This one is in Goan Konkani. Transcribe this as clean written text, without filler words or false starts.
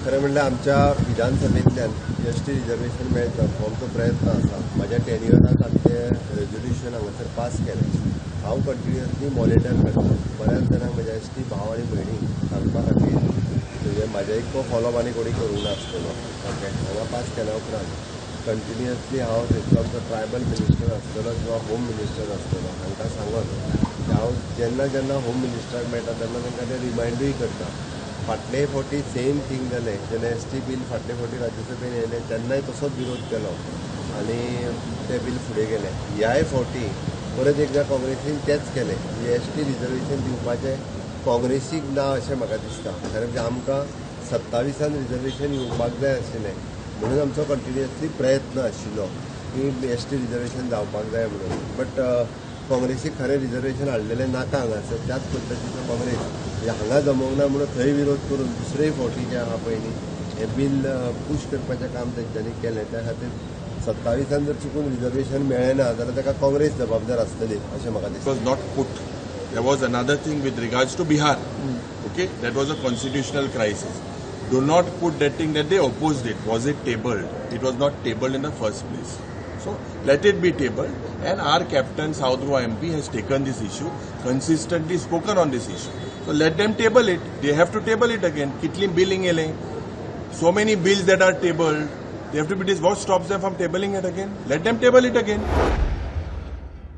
खरें म्हणल्यार आमच्या विधानसभेंतल्यान एसटी रिजर्वेशन मेळचो हो आमचो प्रयत्न आसा. म्हाज्या टेन्युअराक आमी तें रेजोल्युशन हांगासर पास केलें. हांव कंटिन्युअसली मॉनिटर करता. बऱ्याच जाणांक म्हज्या एसटी भाव आनी भयणींक सांगपा खातीर, म्हणजे म्हाज्या इतको फॉलोअप आनी कोणी करूंक नासतलो. ओके, हांगा पास केल्या उपरांत कंटिन्युअसली हांव थंयचो आमचो ट्रायबल मिनिस्टर आसतलो किंवा होम मिनिस्टर आसतलो हांकां सांगून हांव जेन्ना जेन्ना होम मिनिस्टराक मेळटा तेन्ना तांकां ते रिमायंडूय करता. फाटले फावटी सेम थींग जालें. जेन्ना एसटी बील फाटले फावटी राज्यसभेन येयलें तेन्नाय तसोच विरोध केलो आनी तें बील फुडें गेलें. ह्याय फावटी परत एकदां काँग्रेसीन तेंच केलें. एसटी रिजर्वेशन दिवपाचें काँग्रेसीक ना अशें म्हाका दिसता. कारण म्हणजे आमकां 27 रिजर्वेशन येवपाक जाय आशिल्लें, म्हणून आमचो कंटिन्युअसली प्रयत्न आशिल्लो की एसटी रिजर्वेशन जावपाक जाय म्हणून. बट काँग्रेसीक खरें रिजर्वेशन हाडलेलें नाका हांगासर. त्याच पद्दतीचो काँग्रेस म्हणजे हांगा जमोवंक ना म्हणून थंय विरोध करून दुसरेय फावटी जें आहा पळय न्ही हें बील पूश करपाचें काम तेंच्यांनी केलें. त्या खातीर 27 जर चुकून रिजर्वेशन मेळ्ळें ना जाल्यार ताका काँग्रेस जबाबदार आसतली अशें म्हाका दिसता. Was not put. There was another thing with regards to Bihar. Okay, that was a constitutional crisis. Do not put that thing that they opposed it. Was it tabled? It was not tabled in the first place. So let it be tabled. And our captain, South Goa MP, has taken this issue, consistently spoken on this issue. So let them table it. They have to table it again. Kitli billing ele. So many bills that are tabled. They have to be this. What stops them from tabling it again? Let them table it again.